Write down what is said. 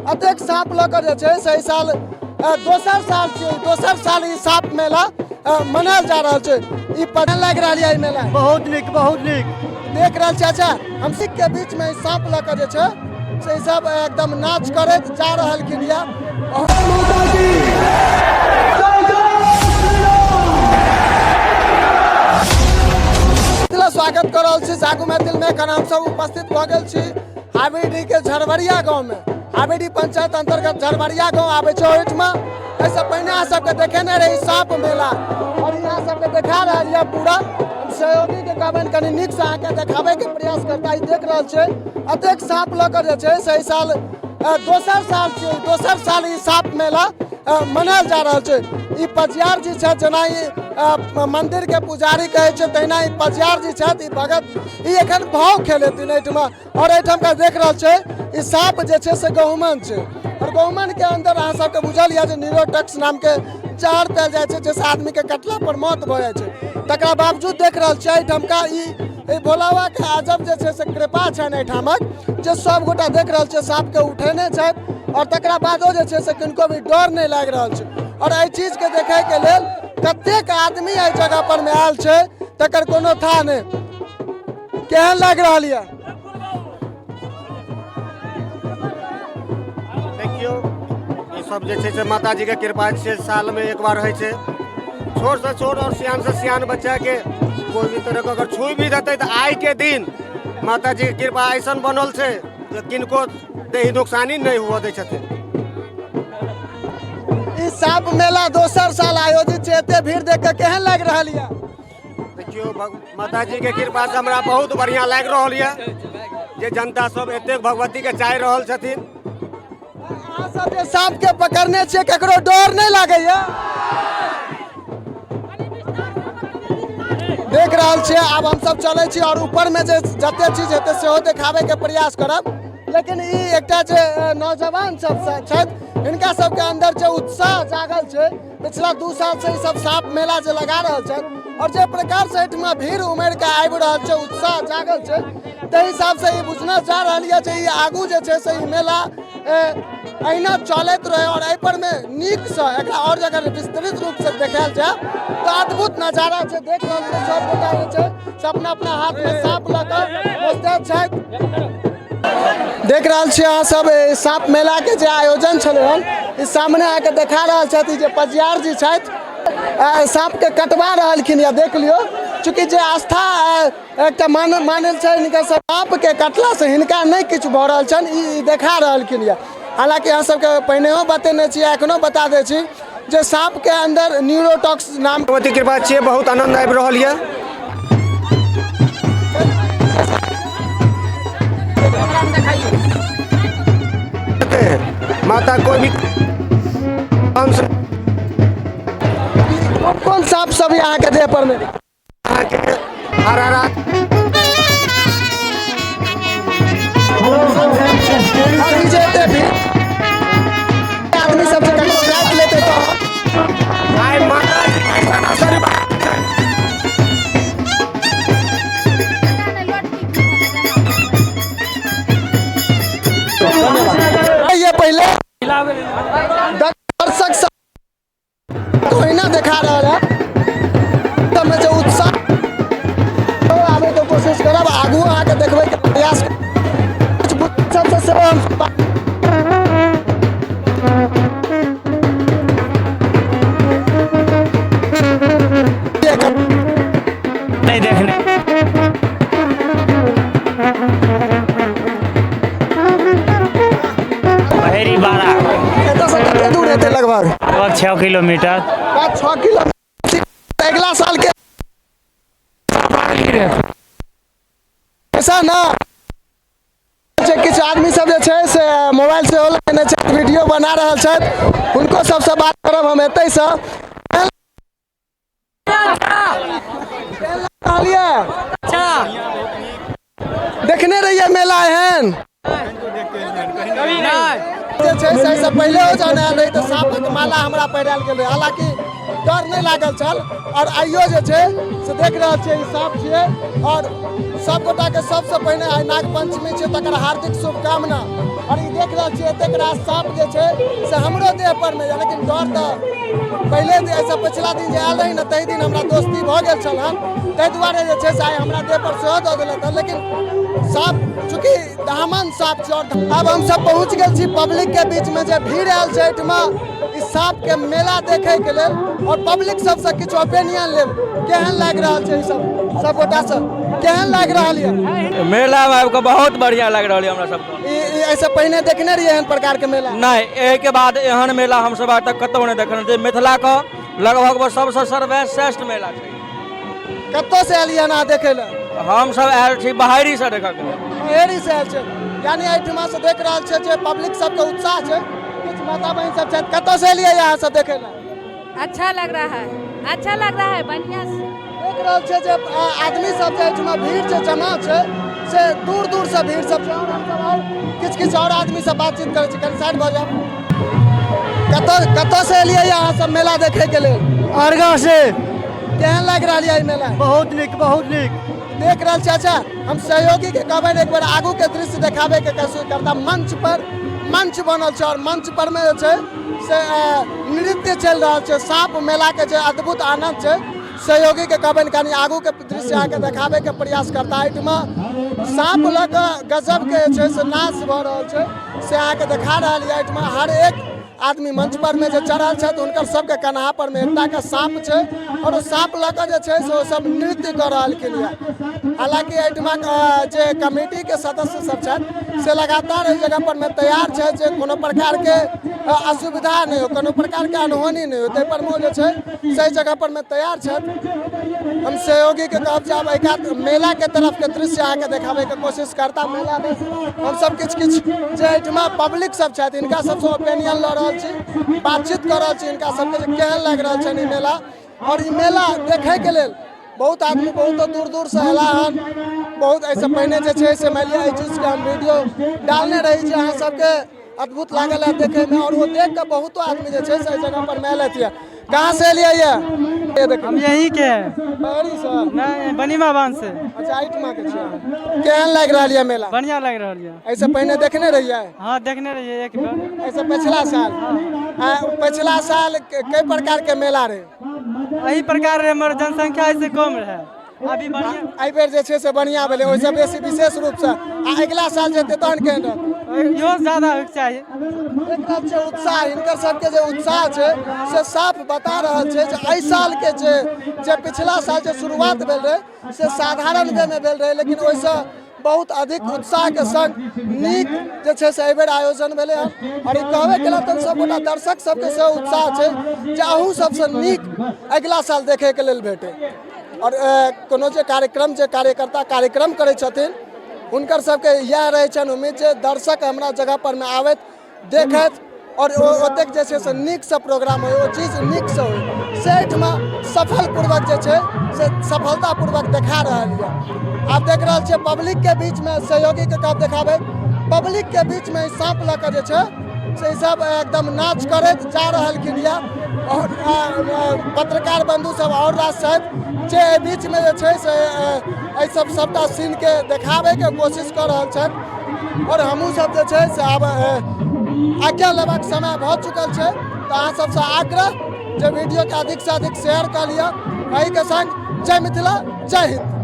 एतेक साँप लऽ कऽ जे छै से एहि साल दोसर साल छियै, दोसर साल ई साँप मेला मनायल जा रहल छै। ई पता लागि रहल यऽ ई मेला बहुत नीक, बहुत नीक देख रहल छी। अच्छा, हम सिख के बीच में साँप लऽ कऽ जे छै से ई सब एकदम नाच करैत जा रहलखिन यऽ। स्वागत कऽ रहल छी जागू मैथिल में। एखन हमसब उपस्थित भऽ गेल छी हाबीडी के झरबरिया गाँव में। हाबीडी पंचायत अंतर्गत झरबरिया गाँव आबै छै ओहिठमा। एहिसँ पहिने अहाँ सबके देखेने रही साँप मेला और यहाँ सबके देखा रहल यऽ पूरा। हम सहयोगीके कहबनि कनि नीकसँ अहाँके देखाबैके प्रयास करता। ई देख रहल छै एतेक साँप लऽ कऽ जे छै से एहि साल दोसर साल छियै, दोसर साल ई साँप मेला मनायल जा रहल छै। ई पजियार जी छथि, जेना ई मन्दिरके पुजारी कहै छै तहिना ई पजियार जी छथि, ई भगत ई एखन भाव खेलेथिन एहिठमा। और एहिठाम का देख रहल छै ई साँप जे छै से गहुमन छै और गहुमन के अंदर अहाँ सबके बुझल यऽ जे न्यूरोटॉक्स नाम के जहर पायल जाइ छै, जाहिसँ आदमी के कटला पर मौत भऽ जाइ छै। तकरा बावजूद देख रहल छियै एहिठामका ई भोला बाबा के अजब जे छै से कृपा छनि एहिठामक, जे सब गोटा देख रहल छै साँप के उठेने छथि और तकरा बादो जे छै से किनको भी डर नहि लागि रहल छै। और एहि चीज के देखै के लेल कतेक आदमी एहि जगह पर मे आयल छै तकर कोनो था नहि। केहन लागि रहल यऽ? देखियौ, ई सब जे छै से माता जी के कृपा छै, साल में एक बार होइ छै। छोट से छोट और सियान से सियान बच्चा के कोई भी तरह के अगर छुई भी देतै तऽ आइ के दिन माता जी के कृपा ऐसन बनल छै जे किनको देही नुकसानी नहि हुअ दै छथिन। ई साँप मेला दोसर साल आयोजित छै, एते भीड़ देख के केहन लागि रहल यऽ? देखियौ, माता जी के कृपा से हमरा बहुत बढ़िया लागि रहल यऽ जे जनता सब एतेक भगवती के चाहि रहल छथिन। अहाँ सब जे साँप के पकड़ने छियै ककरो डर नहि लागैया? देख रहल छियै। आब हमसब चलै छी और ऊपर में जे जते चीज हेतै सेहो देखाबै के प्रयास करब। लेकिन ई एकटा जे नौजवान सब छथि हिनका सबके अंदर जे उत्साह जागल छै पिछला 2 साल से ई सब साँप मेला जे लगा रहल छथि और जे प्रकार से एहिठमा भीड़ उमड़ि के आबि रहल छै, उत्साह जागल छै, ताहि हिसाब से ई बुझना जा रहल यऽ जे ई आगू जे छै से ई मेला अहिना चलैत रहै और एहि पर मे नीकसँ एकरा और जगह विस्तृत रूप से देखायल जाय तऽ अद्भुत नजारा छै। देख रहल छै सब गोटा जे छै से अपना अपना हाथ मे साँप लऽ कऽ मुस्तैद छथि। देख रहल छी अहाँ सब साँप मेला के जे आयोजन छलै हन ई सामने अहाँके देखा रहल छथि जे पजियार जी छथि साँप के कटवा रहलखिन या देख लियौ। चूँकि जे आस्था एकटा मानल छै हिनका साँप के कटला से हिनका नहि किछु भऽ रहल छनि, ई देखा रहलखिन या। हालाँकि अहाँ सबके पहिनेहो बतेने छी एखनो बता दै छी जे साँप के अंदर न्यूरोटॉक्स नाम भगवती कृपा छियै, बहुत आनंद आबि रहल यऽ। माता कोई भी कोन कोन साँप सब यहाँ के देह पर में? अहाँके हरा और ई जे एते भी आदमी सब जे ककरो काटि लेतै तऽ आइ माता जी के ऐसन आशीर्वाद। ये पहले दर्शक सब ओहिना देखा रहल है में जे उत्साह आबे के कोशिश करब, आगू अहाँके देखबै के प्रयास सबसे सेहो हम नहीं देखने। बहेरी बारा। एतऽ से कते दूर हेतै लगभग? लगभग 6 किलोमीटर। 6 किलोमीटर। अगला साल के ऐसा ना किछु आदमी सब जे छै से मोबाइल सेहो लगेने छथि, वीडियो बना रहल छथि, हुनको सबसँ बात करब हम एतहिसँ। देखने रहिए मेला एहन जे छै से एहिसँ पहिले हो जाने आयल रही तऽ साँपक माला हमरा पहिरायल गेल रहै। हालाँकि डर नहि लागल छल। आओर आइयो जे छै से देख रहल छियै ई साँप छियै। आओर सब गोटाके सबसँ पहिने आइ नाग पंचमी छै, तकर हार्दिक शुभकामना। आओर ई देख रहल छियै एतेक रास साँप जे छै से हमरो देह पर मे यऽ, लेकिन डर तऽ पहिले एहिसँ पछिला दिन जे आयल रही ने ताहि दिन हमरा दोस्ती भऽ गेल छल हन, ताहि दुआरे जे छै से आइ हमरा देह पर सेहो दऽ देलक हन। लेकिन साँप चूँकि दामन साँप छै। आओर आब हमसब पहुँच गेल छी पब्लिक के बीच में, जे भीड़ आयल छै एहिठमा ई साँप के मेला देखे के लेल, और पब्लिक सबसँ किछु ओपिनियन लेब केहन लागि रहल छै। ई सब सब गोटासँ केहन लागि रहल यऽ? मेला में आबि कऽ बहुत बढ़िया लागि रहल यऽ हमरा सबके। ई एहिसँ पहिने देखने रहियै एहन प्रकार के मेला? नहि, एहिके बाद एहन मेला हमसब आइ तक कतहु नहि देखने छियै। मिथिलाके लगभग सबसँ सर्वश्रेष्ठ मेला छै। कतऽसँ एलियै हन अहाँ देखै लए? हमसब आयल छी बहेरीसँ देखऽके लेल। बहेरीसँ आयल छै, यानी एहिठिमा से देख रहल छै जे पब्लिक सबके उत्साह छै। किछु माता बहिन सब छथि, कतऽसँ एलियै अहाँ सब देखै लए? अच्छा लग रहा है, अच्छा लग रहा है, बढ़िया से। देख रहल छै जे आदमी सब जे एहिठिमा भीड़ छै जमा छै से दूर दूर से भीड़ सब छै। और हमसब और किछु किछु और आदमी से बातचीत करै छी। कनि साइड भऽ जाउ। कतऽ कतऽ से एलियै अहाँ सब मेला देखै के लेल? अरगा से। केहन लागि रहल यऽ ई मेला? बहुत नीक, बहुत नीक। देख रहल छी। अच्छा, हम सहयोगी के कहबनि एक बेर आगू के दृश्य देखाबे के कोशिश करता। मंच पर मंच बनल छै और मंच पर में जे छै से नृत्य चलि रहल छै। साँप मेला के जे अद्भुत आनंद छै, सहयोगी के कहबनि कनि आगू के दृश्य अहाँके देखाबे के प्रयास करता। एहिठमा साँप लऽ कऽ गजब के जे छै से नाच भऽ रहल छै से अहाँके देखा रहल यऽ। एहिठमा हर एक आदमी मंच पर में जे चढ़ल छथि हुनकर सबके कन्हा पर में एकटा के साँप छै और ओ साँप लऽ कऽ जे छै से ओ सब नृत्य कऽ रहलखिन यऽ। हालांकि एहिठमा जे कमेटी के सदस्य सब छथि से लगातार एहि जगह पर में तैयार छथि जे कोनो प्रकार के असुविधा नहि हो, कोनो प्रकार के अनहोनी नहि हो, ताहि पर में ओ जे छै से एहि जगह पर में तैयार छथि। हम सहयोगी के कहब जे आब एकात मेला के तरफ के दृश्य अहाँके देखाबे के कोशिश करता। मेला में हम सब किछु किछु जे एहिठमा पब्लिक सब छथि हिनका सबसँ ओपिनियन लऽ रहल छी, बातचीत कऽ रहल छी हिनका सबके जे केहन लागि रहल छनि ई मेला। और ई मेला देखैके लेल बहुत आदमी बहुत दूर दूर से अयला हन। बहुत एहिसँ पहिने जे छै से मानि लिअ एहि चीजके हम वीडियो डालने रही जे अहाँ सबके अद्भुत लागल है देखैमे, और वो देख कऽ बहुतो आदमी जे छै से एहि जगह पर मेल अथी है। कहाँ से एलियै ये? ये देखियौ। हम यहीं के हैं। बहरी से? नहीं, बनीमा बांध से। अच्छा, एहिठमा के छियै अहाँ। केहन लागि रहल यऽ मेला? बढ़िया लागि रहल यऽ। एहिसँ पहिने देखने रहियै? हाँ, देखने रहियै एक बेर। एहिसँ पछिला साल? पछिला साल कई प्रकार के मेला रहे? एही प्रकार रहे, मगर जनसंख्या एहिसँ कम रहे। अभी बढ़िया एहि बेर जे छै से बढ़िया भेलै ओहिसँ बेसी विशेष रूपसँ। आ अगिला साल जेतै तहन केहन रहतै? इहो ज्यादा होइके चाही। देख रहल छै उत्साह, हिनकर सबके जे उत्साह छै से साफ बता रहल छै जे एहि सालके जे जे पिछला साल जे शुरुआत भेल रहै से साधारण वे मे भेल रहै, लेकिन ओहिसँ बहुत अधिक उत्साहके संग नीक जे छै से एहिबेर आयोजन भेलै हन। आओर ई कहबे केलक तऽ सबगोटा दर्शक सबके सेहो उत्साह छै जे अहू सबसँ नीक अगिला साल देखैके लेल भेटै। और कोनो जे कार्यक्रम जे कार्यकर्ता कार्यक्रम करै छथिन हुनकर सबके इएह रहै छनि उम्मीद जे दर्शक हमरा जगह पर मे आबथि, देखथि और ओतेक जे छै से नीकसँ प्रोग्राम होइ, ओ चीज नीकसँ होइ, से एहिठमा सफलपूर्वक जे छै से सफलतापूर्वक देखा रहल यऽ। आब देख रहल छियै पब्लिकके बीचमे सहयोगीके कहब देखाबै, पब्लिकके बीचमे ई साँप लऽ कऽ जे छै से ई सब एकदम नाच करैत जा रहलखिन यऽ। और पत्रकार बंधु सब और रास छथि जे एहि बीचमे जे छै से एहि सब सबटा सीनके देखाबैके कोशिश कऽ रहल छथि। और हमहूँ सब जे छै से आब आज्ञा लेबाक समय भऽ चुकल छै, तऽ अहाँ सबसँ आग्रह जे वीडियोके अधिकसँ अधिक शेयर कऽ लिअ। एहिके संग जय मिथिला, जय हिन्द।